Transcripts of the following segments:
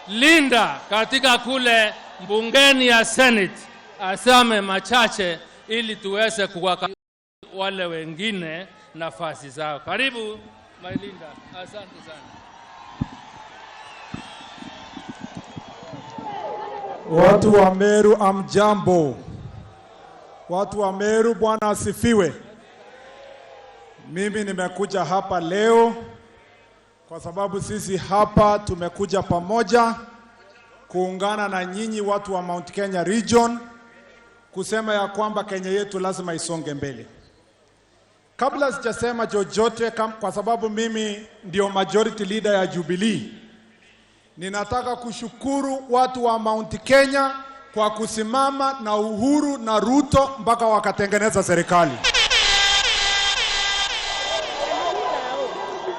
Linda katika kule bungeni ya Senate aseme machache ili tuweze kuwaka wale wengine nafasi zao. Karibu Mailinda, asante sana. Watu wa Meru amjambo. Watu wa Meru, Bwana asifiwe. Mimi nimekuja hapa leo kwa sababu sisi hapa tumekuja pamoja kuungana na nyinyi watu wa Mount Kenya Region kusema ya kwamba Kenya yetu lazima isonge mbele. Kabla sijasema chochote, kwa sababu mimi ndio majority leader ya Jubilee, ninataka kushukuru watu wa Mount Kenya kwa kusimama na Uhuru na Ruto mpaka wakatengeneza serikali.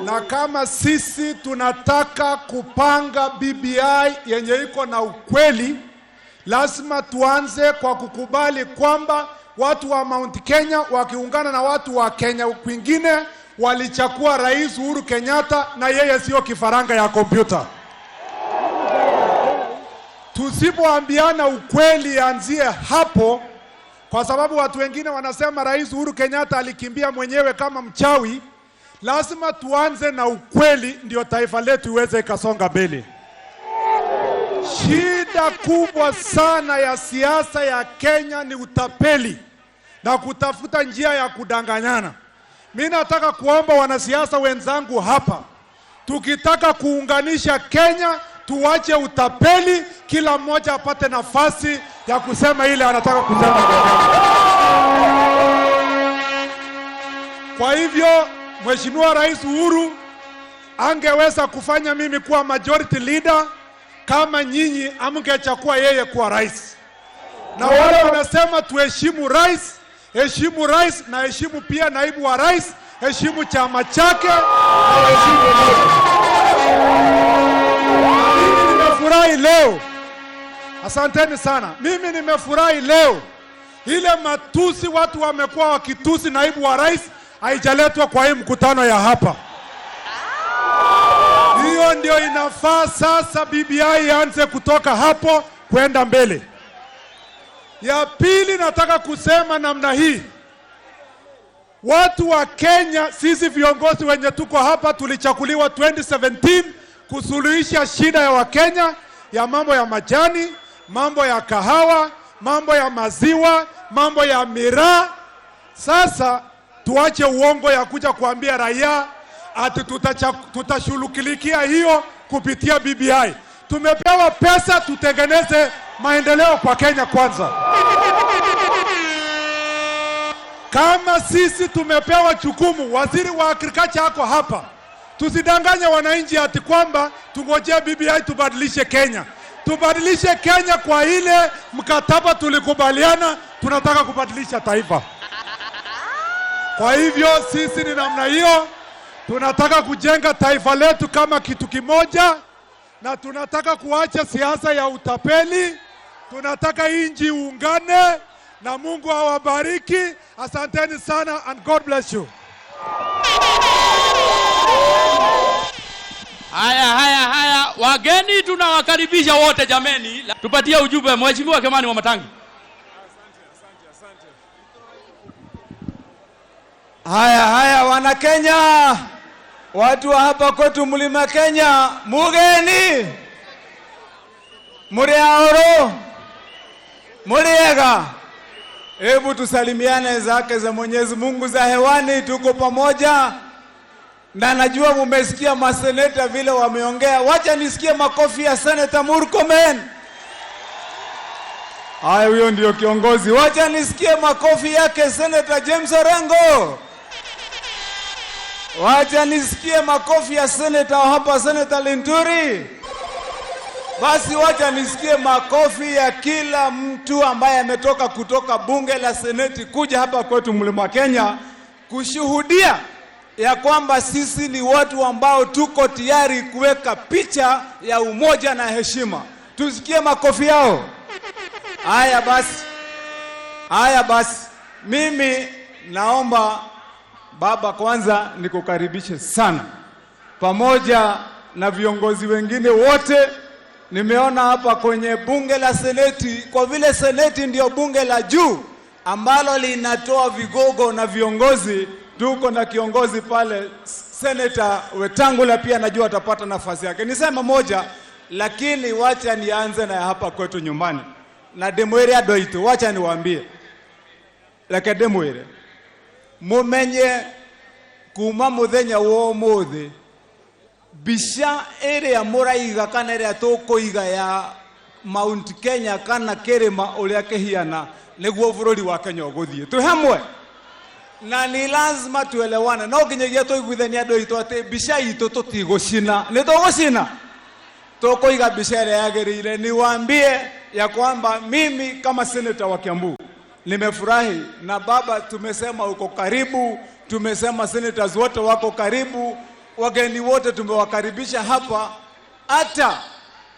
Na kama sisi tunataka kupanga BBI yenye iko na ukweli, lazima tuanze kwa kukubali kwamba watu wa Mount Kenya wakiungana na watu wa Kenya kwingine walichagua Rais Uhuru Kenyatta, na yeye sio kifaranga ya kompyuta. Tusipoambiana ukweli anzie hapo, kwa sababu watu wengine wanasema Rais Uhuru Kenyatta alikimbia mwenyewe kama mchawi. Lazima tuanze na ukweli ndio taifa letu iweze ikasonga mbele. Shida kubwa sana ya siasa ya Kenya ni utapeli na kutafuta njia ya kudanganyana. Mimi nataka kuomba wanasiasa wenzangu hapa, tukitaka kuunganisha Kenya tuache utapeli, kila mmoja apate nafasi ya kusema ile anataka kusema. Kwa hivyo Mheshimiwa Rais Uhuru angeweza kufanya mimi kuwa majority leader kama nyinyi amngechagua yeye kuwa rais. Na wale wanasema tuheshimu rais, heshimu rais na heshimu pia naibu wa rais, heshimu chama chake na heshimu. Mimi nimefurahi leo, asanteni sana. Mimi nimefurahi leo, ile matusi watu wamekuwa wakitusi naibu wa rais haijaletwa kwa hii mkutano ya hapa. Hiyo ndio inafaa sasa BBI ianze kutoka hapo kwenda mbele. Ya pili, nataka kusema namna hii, watu wa Kenya, sisi viongozi wenye tuko hapa tulichaguliwa 2017 kusuluhisha shida ya Wakenya ya mambo ya majani, mambo ya kahawa, mambo ya maziwa, mambo ya miraa. Sasa tuache uongo ya kuja kuambia raia ati tutashughulikia hiyo kupitia BBI. Tumepewa pesa tutengeneze maendeleo kwa Kenya kwanza. Kama sisi tumepewa jukumu, waziri wa agriculture ako hapa, tusidanganye wananchi ati kwamba tungojee BBI tubadilishe Kenya. Tubadilishe Kenya kwa ile mkataba tulikubaliana, tunataka kubadilisha taifa. Kwa hivyo sisi ni namna hiyo, tunataka kujenga taifa letu kama kitu kimoja, na tunataka kuacha siasa ya utapeli. Tunataka nchi iungane, na Mungu awabariki. Asanteni sana and God bless you. Haya, haya, haya, wageni tunawakaribisha wote jameni. Tupatie ujumbe Mheshimiwa Kimani Wamatangi. Haya, haya, wana Kenya, watu wa hapa kwetu Mlima Kenya, mugeni muriaoro muriega, hebu tusalimiane zake za Mwenyezi Mungu za hewani, tuko pamoja. Na najua mumesikia maseneta vile wameongea. Wacha nisikie makofi ya Seneta Murkomen. Haya, huyo ndio kiongozi. Wacha nisikie makofi yake Seneta James Orengo. Wacha nisikie makofi ya seneta hapa, Seneta Linturi. Basi wacha nisikie makofi ya kila mtu ambaye ametoka kutoka bunge la seneti kuja hapa kwetu Mlima Kenya kushuhudia ya kwamba sisi ni watu ambao tuko tayari kuweka picha ya umoja na heshima. Tusikie makofi yao. Haya basi, haya basi, mimi naomba baba, kwanza nikukaribishe sana pamoja na viongozi wengine wote. Nimeona hapa kwenye bunge la Seneti, kwa vile Seneti ndio bunge la juu ambalo linatoa vigogo na viongozi, tuko na kiongozi pale Senator Wetangula, pia najua atapata nafasi yake. Nisema moja, lakini wacha nianze na hapa kwetu nyumbani na ndĩmwĩre andũ aitũ, wacha niwaambie, reke ndĩmwĩre mumenye kuma muthenya wa ũmũthĩ mbica ĩrĩa mũraiga kana ĩrĩa tũkũiga ya Mount Kenya kana kĩrĩma ũrĩa kĩhiana nĩguo bũrũri wa Kenya ũgũthiĩ. Twĩ hamwe na ni lazima tuelewane, no nginyagia tũiguithanie andũ aitũ atĩ mbica itũ tũtigũcina. Nĩ tũgũcina? Tũkũiga mbica ĩrĩa yagĩrĩire. Niwaambie ya kwamba mimi kama senator wa Kiambu nimefurahi na baba, tumesema uko karibu, tumesema senators wote wako karibu, wageni wote tumewakaribisha hapa,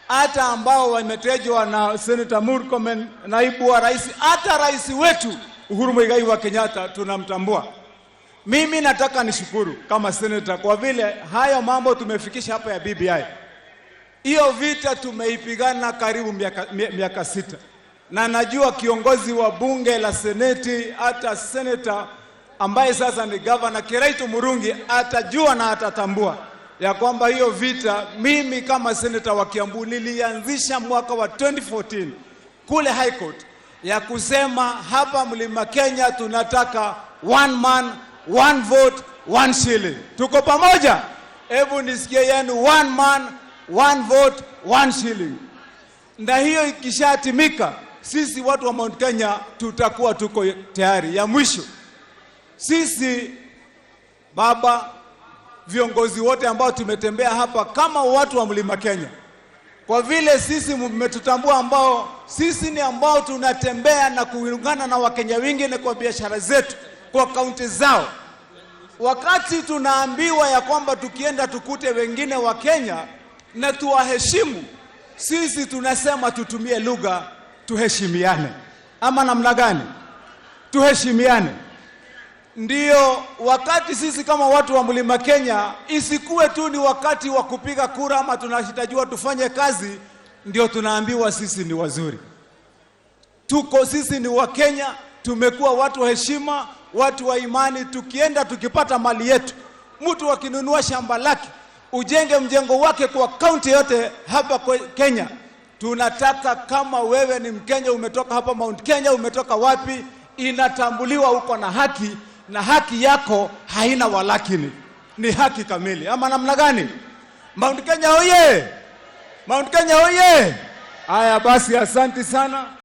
hata ambao wametejwa na Senator Murkomen, naibu wa rais, hata rais wetu Uhuru Muigai wa Kenyatta tunamtambua. Mimi nataka nishukuru kama senator kwa vile hayo mambo tumefikisha hapa ya BBI. Hiyo vita tumeipigana karibu miaka 6 na najua kiongozi wa bunge la seneti, hata senator ambaye sasa ni governor Kiraitu Murungi atajua na atatambua ya kwamba hiyo vita mimi kama senator wa Kiambu nilianzisha mwaka wa 2014 kule High Court ya kusema hapa Mlima Kenya tunataka one man, one vote, one shilling. Tuko pamoja? Hebu nisikie yenu, one man, one vote, one shilling. Na hiyo ikishatimika, sisi watu wa Mount Kenya tutakuwa tuko tayari. Ya mwisho, sisi baba, viongozi wote ambao tumetembea hapa kama watu wa Mlima Kenya, kwa vile sisi mmetutambua, ambao sisi ni ambao tunatembea na kuungana na Wakenya wengine kwa biashara zetu, kwa kaunti zao. Wakati tunaambiwa ya kwamba tukienda tukute wengine wa Kenya na tuwaheshimu, sisi tunasema tutumie lugha tuheshimiane, ama namna gani? Tuheshimiane. Ndiyo wakati sisi kama watu wa Mlima Kenya, isikuwe tu ni wakati wa kupiga kura ama tunahitajiwa tufanye kazi, ndio tunaambiwa sisi ni wazuri. Tuko sisi ni Wakenya, tumekuwa watu wa heshima, watu wa imani. Tukienda tukipata mali yetu, mtu akinunua shamba lake, ujenge mjengo wake kwa kaunti yote hapa Kenya, tunataka kama wewe ni Mkenya, umetoka hapa Mount Kenya, umetoka wapi, inatambuliwa uko na haki, na haki yako haina walakini, ni haki kamili. Ama namna gani? Mount Kenya oye! Mount Kenya oye! Haya basi, asante sana.